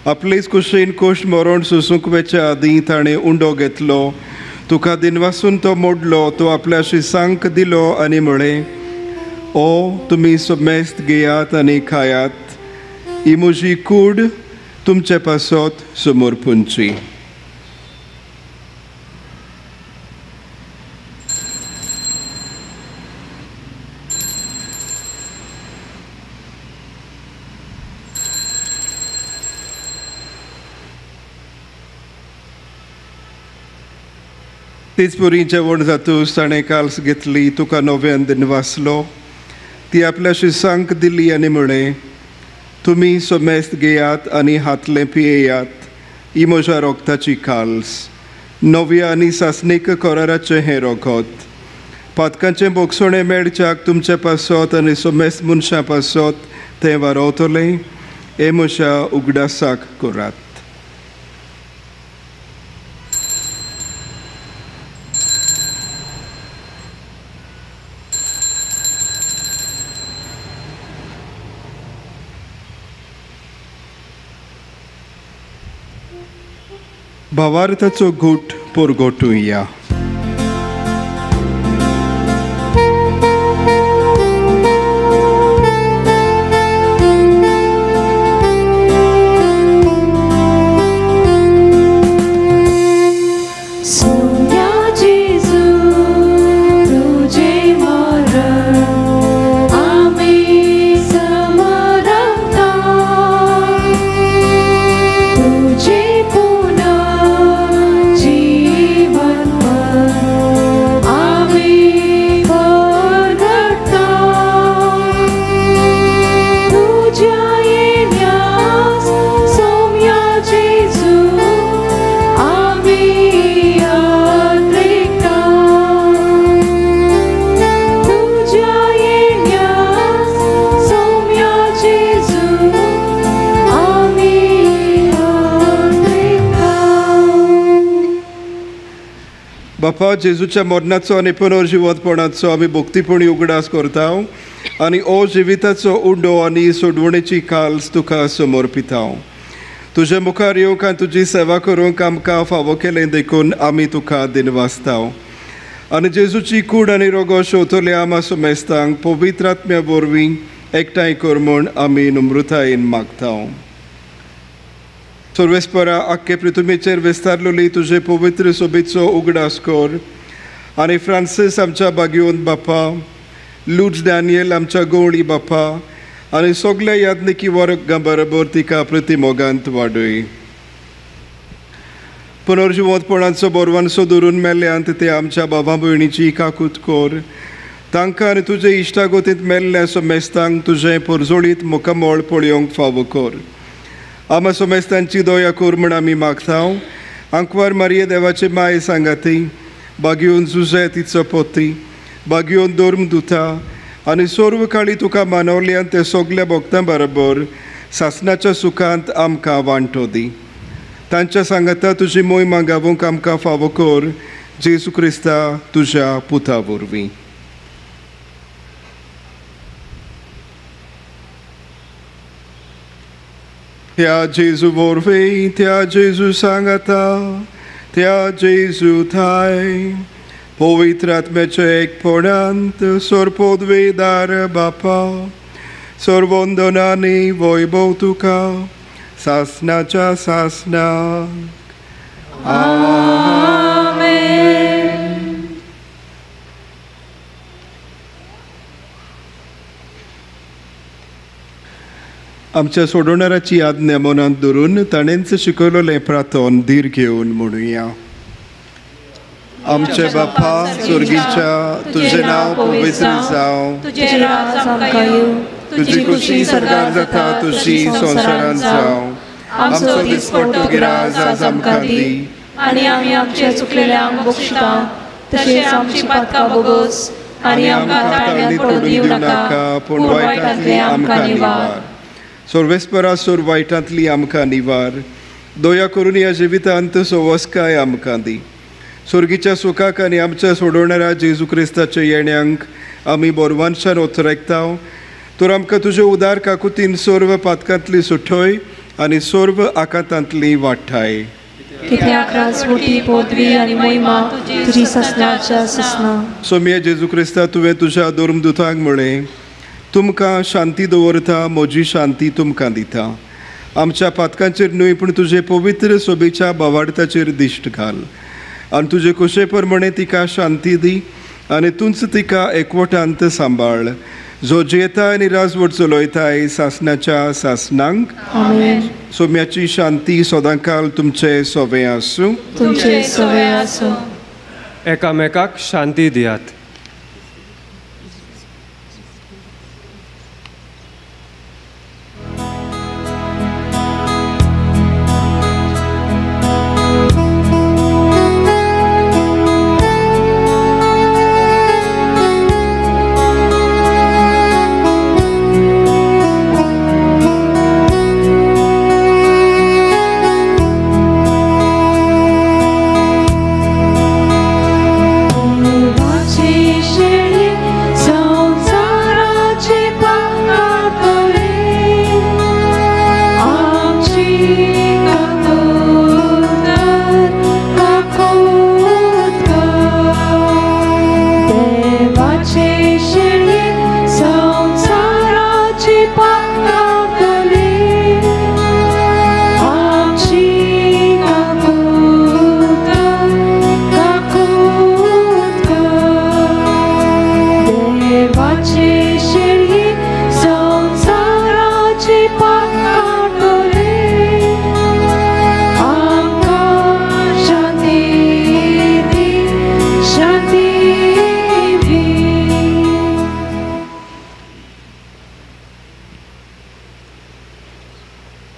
S1: आपलेच कुशीन कोश मरण सोसूंक वेच्या आदीं ताणें उंडो घेतलो, तुका दिनवासून तो मोडलो, तो आपल्या शिसांक दिलो आनी म्हळें, ओ तुमी समेस्त घेयात आनी खायात, ही म्हजी कूड तुमचे पासत समर्पूंची. तेच परी जेवण जातूच ताणें काल्स घेतली, तुका नव्यान दिनवासलो, ती आपल्या शिसांक दिली आनी म्हळें, तुमी समेस्त घेयात आनी हातलें पियेयात, ही म्हज्या रोगताची काल्स, नव्या आनी सासणीक कराराचें हें रोगत. पातकांचें बोगसणें मेळच्याक तुमचे पासत आनी समेस्त मनशां पासत तें वारवतलें. हें म्हज्या उगडासाक करात. भावार्थाचो घूट परगटुया.
S4: जीवन
S1: बापा जेजूच्या मरणाचो आनी पुनर्जिवंतपणाचो आमी भक्तीपणी उगडास करता आनी ओ जिविताचो उंडो आनी सोडवणेची काल्स तुका समर्पिता. तुजे मुखार येवंक आनी तुजी सेवा करूंक आमकां फावो केलें देखून आमी तुका दिनवासता. आनी जेजूची कूड आनी रोगो शोवतल्या आमा समेस्तांक पवित्र आत्म्या वरवीं एकठांय कर म्हूण आमी नम्रतायेन मागता. सर्वेस्परा आख्खे पृथ्वीचेर विस्तारलेली तुजे पवित्र सोबीचो उगडास कर आनी फ्रांसीस आमच्या बागयोन बापा, लूज डॅनियल आमच्या गवळी बापा आनी सगल्या यादनिकी वर्गां बरोबर तिका प्रतिमोगांत वाडय. पुनर्जिवंतपणाचो बोरवानसो धरून मेल्ल्यांत ते आमच्या बाबा भयणीची काकूत कर. तांकां आनी तुजे इश्टागोतींत मेल्ल्या समेस्तांक तुजें परजोळीत मुखामळ पळोवंक फावो कर. आमा समेस्तांची दया कर म्हूण आमी मागता. आंकवार मारिये देवाचे माय सांगाती, बागयोन जुजे तिचो पोती, बागयोन धर्म दुता आनी सर्व काळी तुका मानवल्यान ते सगल्या भक्तां बरोबर सासनाच्या सुखांत आमकां वांटो दी. तांच्या सांगाता तुजी मोहिमा गावूंक आमकां फावो कर, जेजू क्रिस्ता तुज्या पुता वरवीं. त्या जेजू वरवीं, त्या जेजू सांगाता, त्या जेजू थाय पवित्र आत्म्याच्या एकपणांत सर्वपदवीदार बापा, सर्वंदनानी वैभव तुका सासनाच्या सासनाक.
S4: आमेन.
S1: आमच्या सोडवणाराची आज्ञा मनांत धरून ताणेंच शिकयलेलें प्रार्थन धीर घेवन म्हणुया. आमचे बापा स्वर्गीच्या, तुजें नांव पवित्र जावं, तुजी खुशी सरकार जाता तुजी संवसारांत जावं. आमचो दिसपट्टो गिरास आज आमकां दी
S4: आनी आमी आमच्या चुकलेल्यांक बक्षिता तशेंच आमची पातकां बोगस आनी आमकां ताळण्यांत पडून दिवं नाका,
S1: पूण वायटांतली आमकां निवार. सर्वेस्परा सोर वायटांतली आमकां निवार. दया करून ह्या जिवितांत सवस्काय आमकां दी. स्वर्गीच्या सुखाक आनी आमच्या सोडवणारा जेजू क्रिस्ताच्या येण्यांक आमी बोरवानशान ओतरेकता. तर आमकां तुजे उदार काकुतीन सर्व पातकांतली सुठय आनी सर्व आकांतांतली वाठाय.
S4: कित्याक राजवटी पदवी आनी महिमा तुजी सासणाच्या सासणा.
S1: सोम्या जेजू क्रिस्ता, तुवें तुज्या धर्मदुतांक म्हळें, तुमकां शांती दवरता, म्हजी शांती तुमकां दिता. आमच्या पातकांचेर न्हय पूण तुजे पवित्र सोबेच्या बावाडताचेर दिश्ट घाल आनी तुजे कुशे प्रमाणे तिका शांती दी आनी तूंच तिका एकवटांत सांबाळ, जो जेता आनी राजवट चलयताय सासणाच्या सासणांक.
S4: आमेन.
S1: सोम्याची शांती सदांकाल तुमचे सोवे आसूं.
S4: तुमचे सोवे आसूं.
S6: एकामेकाक शांती दियात.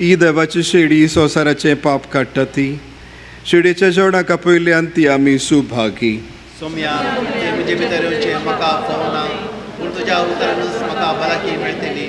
S1: ही देवाची शेडी संवसाराचें पाप काडटा ती शेडीच्या जेवणाक आपयल्यान ती आमी सुभागी.
S3: सोम्या, ते म्हजे भितर येवचें म्हाका फावना, पूण तुज्या उतरानूच म्हाका भलायकी मेळटली.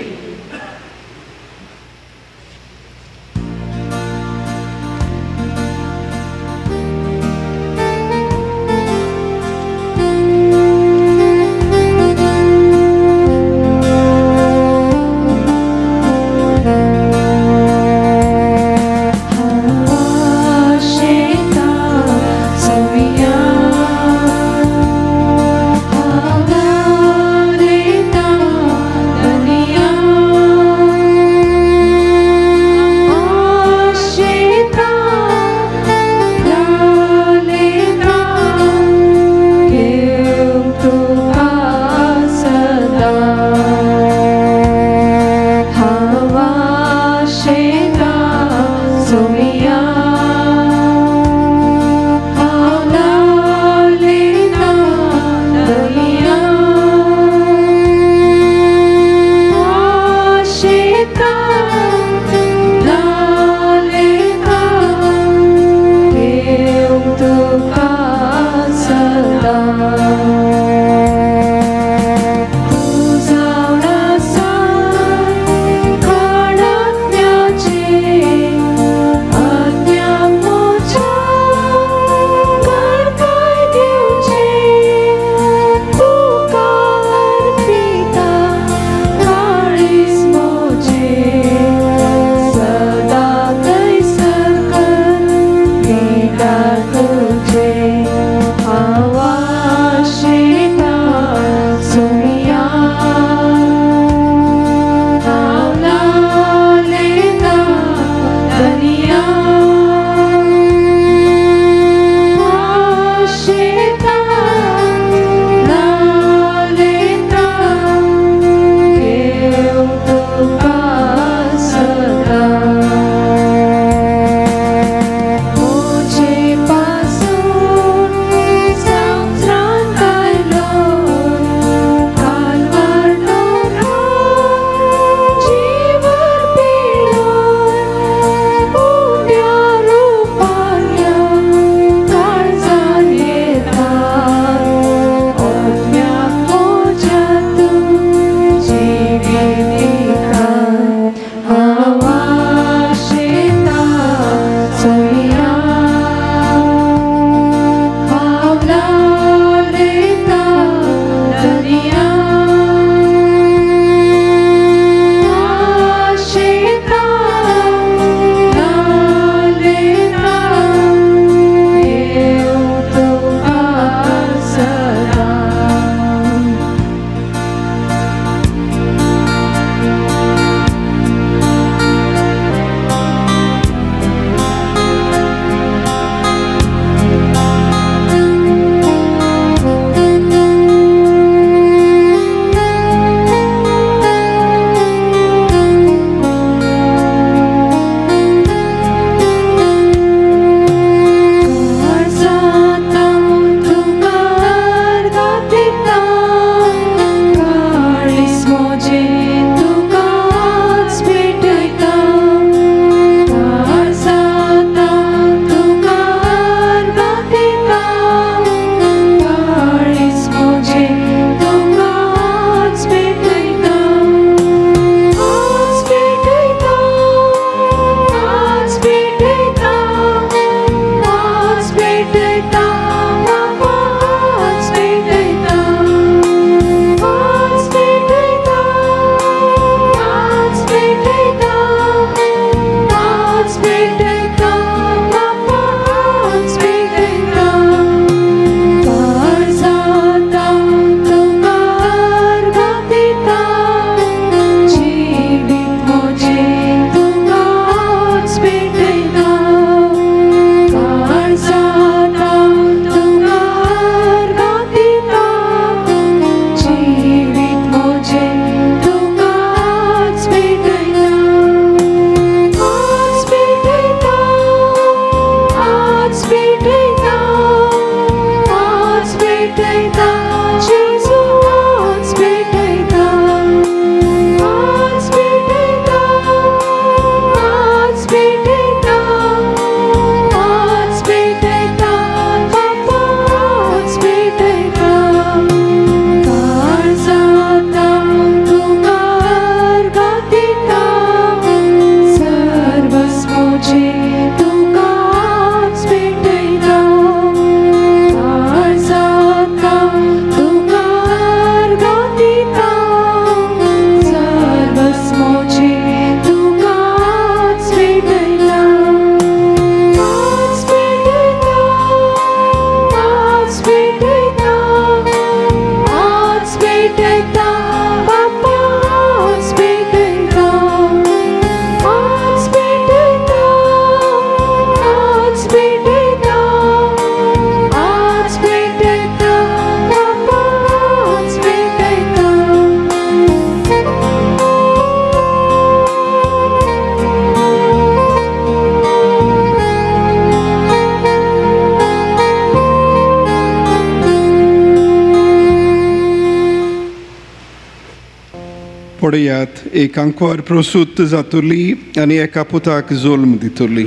S1: पळयात, एक आंकवार प्रसूत जातली आनी एका पुताक जल्म दितली.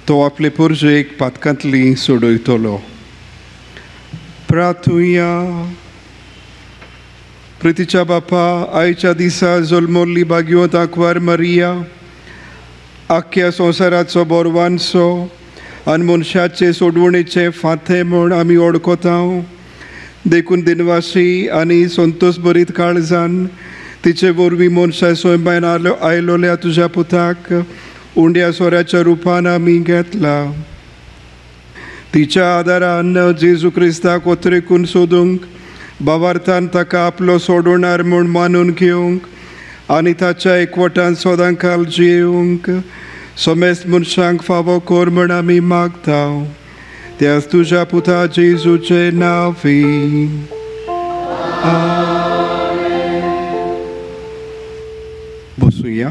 S1: तो आपले पोरजेक पातकांतली सोडयतलो. प्रार्थुया. प्रितीच्या बापा, आयच्या दिसा जल्मल्ली भाग्यवंत आंकवार मरिया आख्ख्या संवसाराचो बोरवानसो आनी मनशाचे सोडवणेचे फांते म्हूण आमी वळखता. देखून दिनवासी आनी संतोष भरीत काळजान तिचे वरवीं मनशा स्वयंबायन आयलोल्या तुज्या पुताक उंड्या सोऱ्याच्या रुपान आमी घेतला. तिच्या आदारान जेजू क्रिस्ताक ओतरेकून सोदूंक, बाबार्थान ताका आपलो सोडवणार म्हूण मानून घेवंक आनी ताच्या एकवटान सदांकाल जियेवंक समेस्त मनशांक फावो कर म्हूण आमी मागता. त्याच तुज्या पुता जेजूचे नांवी. बसुया.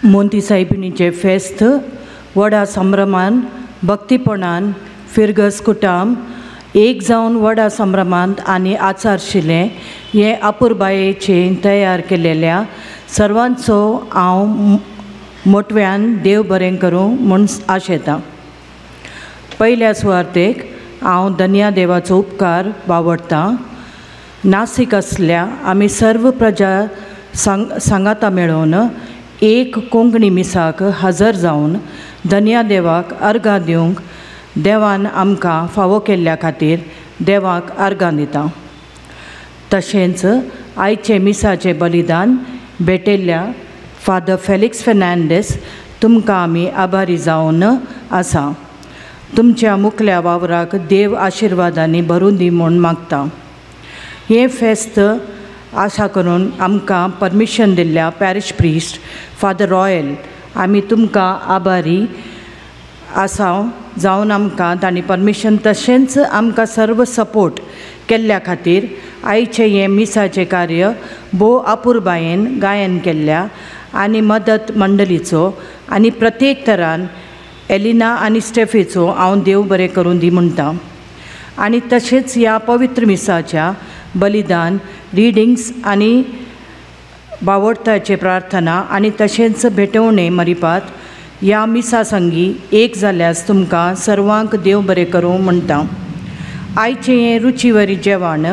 S8: मोंती सायबिणीचें फेस्त व्हडा संभ्रमान, भक्तीपणान, फिरगस कुटाम एक जावन व्हडा संभ्रमांत आनी आचारशिलें हें अपुरबायेचें तयार केलेल्या सर्वांचो हांव मोटव्यान देव बरें करूं म्हूण आशेतां. पयल्या सुवार्तेक हांव धन्या देवाचो उपकार बावडटां. नासीक आसल्या आमी सर्व प्रजा सांगाता मेळोवन एक कोंकणी मिसाक हजर जावन धन्या देवाक अर्गां दिवंक देवान आमकां फावो केल्ल्या खातीर देवाक अर्गां दिता. तशेंच आयचें मिसाचें बलिदान भेटयल्ल्या फादर फेलिक्स फेर्नांडीस तुमकां आमी आभारी जावन आसा. तुमच्या मुखल्या वावराक देव आशिर्वादांनी भरून दी म्हूण मागता. हें फेस्त आशा करून आमकां परमिशन दिल्ल्या पॅरिश प्रिस्ट फादर रॉयल आमी तुमकां आभारी आसा जावन आमकां तांणी परमिशन तशेंच आमकां सर्व सपोर्ट केल्ल्या खातीर आयचें हें मिसाचें कार्य भोव अपुरबायेन गायन केल्ल्या आनी मदत मंडळीचो आनी प्रत्येक तरान एलिना आनी स्टेफीचो हांव देव बरें करूं दी म्हणटा. आनी तशेंच ह्या पवित्र मिसाच्या बलिदान रिडिंग्स आनी बावडताचे प्रार्थना आनी तशेंच भेटवणे मरिपात ह्या मिसा संगी एक जाल्यास तुमकां सर्वांक देव बरें करूं म्हणटा. आयचें हें रुचीवरी जेवण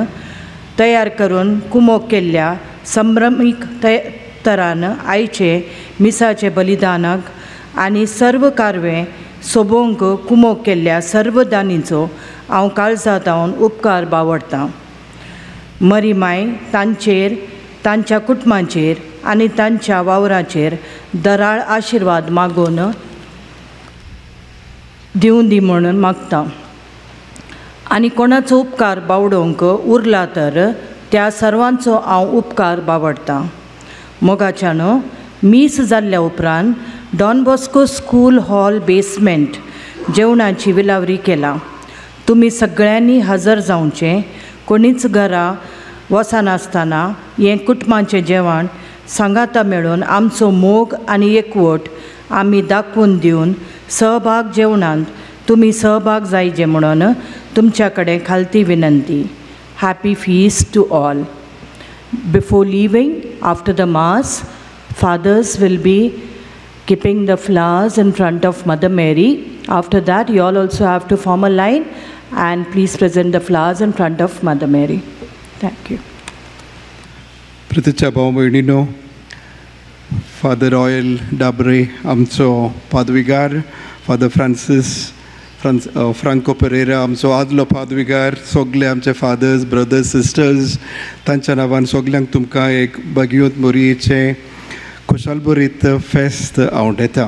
S8: तयार करून कुमोक केल्ल्या संभ्रमीक तरान आयचें मिसाचें बलिदानाक आनी सर्व कारवे सोबोवंक कुमोक केल्ल्या सर्व दानीचो हांव काळजांत उपकार बावडटां. मरी माय तांचेर, तांच्या कुटुंबाचेर आनी तांच्या वावराचेर दराळ आशिर्वाद मागून दिवं दी म्हणून मागता. आनी कोणाचो उपकार बावडोवंक उरला तर त्या सर्वांचो हांव उपकार बावडटां. मोगाच्यानो, मीस जाल्ल्या उपरांत Don Bosco school hall basement जेवणाची विलावरी केला. तुमी सगळ्यांनी हजर जावचें. कोणीच घरा वचनासतना हें कुटुंबाचें जेवण सांगाता मेळून आमचो मोग आनी एकवट आमी दाखोवन दिवन सहभाग जेवणांत तुमी सहभाग जायचे म्हणून तुमच्या कडेन खालती विनंती. Happy feast to all. Before leaving after the mass, fathers will be keeping the flowers in front of Mother Mary. After that, you all also have to form a line and please present the flowers in front of Mother Mary. Thank you.
S1: Praticha भाव भयणीनो, father royal Dabre आमचो पादविगार, father Francis Franco Pereira आमचो आदलो पादविगार, सगळे आमचे fathers, brothers, sisters तांच्या नांवान सगल्यांक तुमकां एक भाग्यवंत मोरयेचें खुशालभरीत फेस्त आवडटा.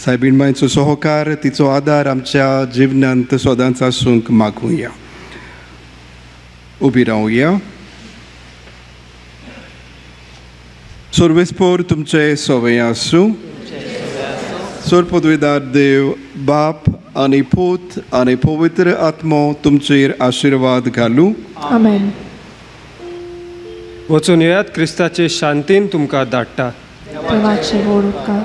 S1: सायबीण मांयचो सहकार, तिचो आदार आमच्या जिवनांत सदांच आसूंक मागुया. उबी रावया. सर्वेस्पोर तुमचे सवय आसूं. सोर पदवीदार देव बाप आनी पूत आनी पवित्र आत्मो तुमचेर आशिर्वाद घालूं.
S4: आमेन.
S6: वचून येयात, क्रिस्ताचे शांतीन तुमकां धाडटा.
S4: देवाचे व्हड उपकार.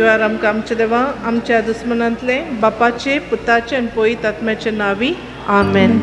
S9: निवार आमकां आमच्या देवा आमच्या दुस्मनांतले बापाचे पुताचे आनी पवित्र आत्म्याचे नांवी आमेन.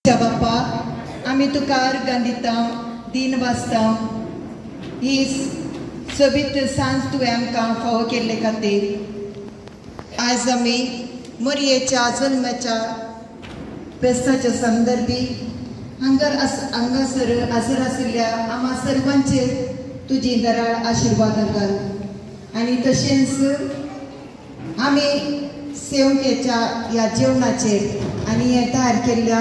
S10: बापा आमी तुका अर्गां दिता, दीन वाचता. ही सोबीत सांज तुवें आमकां फावो केल्ले खातीर आयज आमी मोरयेच्या जल्माच्या फेस्ताच्या संदर्भी हांगासर हाजर आशिल्ल्या आमा सर्वांचेर तुजी दराळ आशिर्वाद घाल आनी तशेंच आमी सेवकेच्या ह्या जेवणाचेर आनी हें तयार केल्ल्या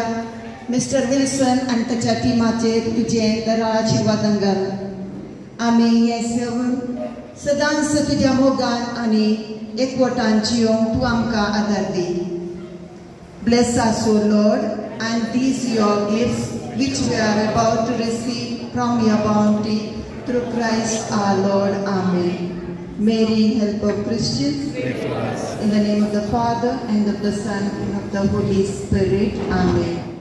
S10: मिस्टर विल्सन आनी ताच्या टिमाचेर तुजें दराळ आशिर्वादान घाल. आमी हें सेवन सदांच तुज्या मोगान आनी एकवटान जियोंक तूं आमकां आदार दी. Bless us, O Lord, and these your gifts which we are about to receive from your bounty Through Christ our Lord. Amen. Mary, help of Christians,
S11: pray for us.
S10: In the name of the Father, and of the Son, and of the Holy Spirit. Amen.